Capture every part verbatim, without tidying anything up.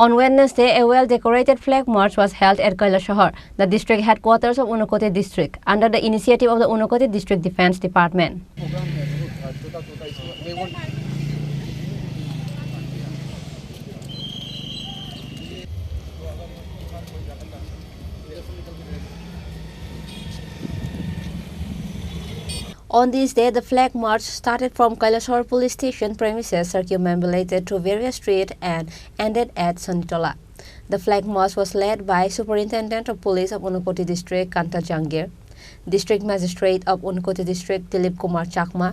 On Wednesday, a well-decorated flag march was held at Kailasahar, the district headquarters of Unakoti district, under the initiative of the Unakoti District Defence Department. On this day, the flag march started from Kailasahar Police Station premises, circumambulated through various streets and ended at Sonitola. The flag march was led by Superintendent of Police of Unakoti District, Kanta Jangir, District Magistrate of Unakoti District, Dilip Kumar Chakma,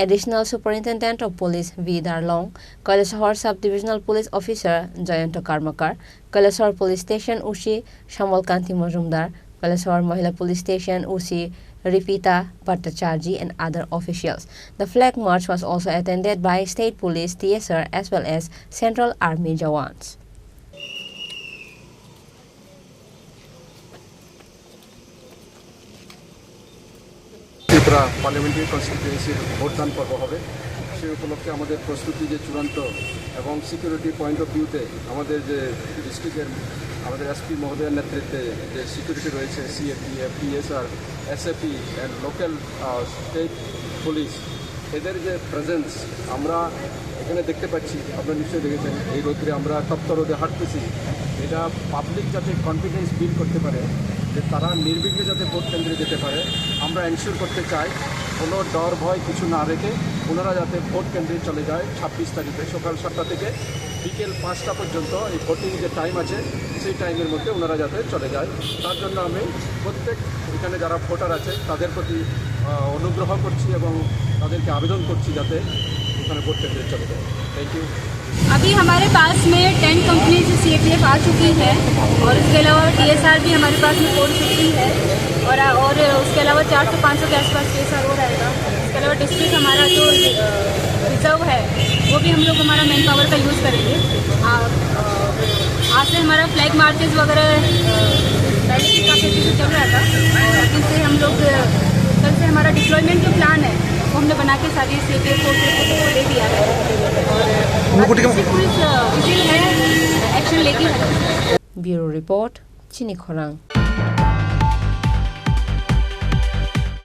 Additional Superintendent of Police V Darlong, Kailasahar Sub-Divisional Police Officer Jayanta Karmakar, Kailasahar Police Station O C Shamal Kanti Majumdar, Kailasahar Mahila Police Station O C Ripita Bhattacharjee and other officials. The flag march was also attended by State Police, T S R as well as Central Army jawans. Tripura parliamentary কনস্টিটিউয়েন্সির ভোটদান পর্ব হবে। সেই উপলক্ষে আমাদের প্রস্তুতি যে চূড়ান্ত এবং সিকিউরিটি পয়েন্ট অফ ভিউতে আমাদের যে ডিস্ট্রিক্টের আমাদের এসপি মহোদয়ের নেতৃত্বে যে সিকিউরিটি রয়েছে, CAPF, TSR, SAP and local state police, এদের যে প্রেজেন্স আমরা এখানে দেখতে পাচ্ছি, আপনারা নিশ্চয়ই দেখেছেন, এই রোদ্রে আমরা তপ্ত রোদে হাঁটতেছি। এটা পাবলিক যাতে কনফিডেন্স বিল্ড করতে পারে যে তারা নির্বিঘ্নে যাতে ভোট কেন্দ্রে যেতে পারে, আমরা এনশিওর করতে চাই কোনো ডর ভয় কিছু না রেখে ওনারা যাতে ভোট কেন্দ্রে চলে যায় ছাব্বিশ তারিখে সকাল সাতটা থেকে বিকেল পাঁচটা পর্যন্ত এই ভোটিং যে টাইম আছে, সেই টাইমের মধ্যে ওনারা যাতে চলে যায়। তার জন্য আমি প্রত্যেক এখানে যারা ভোটার আছে তাদের প্রতি আহ, অনুগ্রহ করছি এবং তাদেরকে আবেদন করছি যাতে ওখানে ভোট কেন্দ্রে চলে যায়। Thank you. अभी हमारे पास में टेन कंपनी से सीएपीएफ आ चुकी है और इसके अलावा टीएसआर भी हमारे पास में पहुंच चुकी है और, और उसके अलावा चार सौ पाँच सौ के आसपास केएसआरओ रहेगा। इसके अलावा डिस्ट्रिक्ट हमारा जो रिजर्व है, वो भी हम लोग हमारा मैन पावर का यूज़ करेंगे। और, अ, आज से हमारा फ्लैग मार्चेस वगैरह, अ, पहले भी काफ़ी अच्छे से चल रहा था और अभी से हम लोग, अ, कल से हमारा डिप्लॉयमेंट जो प्लान है, वो हमने बना के सारी सीएपीएफ फोर्सेस को दे दिया है। और पुलिस, अ, विजिल है, एक्शन लेगी है। Bureau report, Chini Khorang.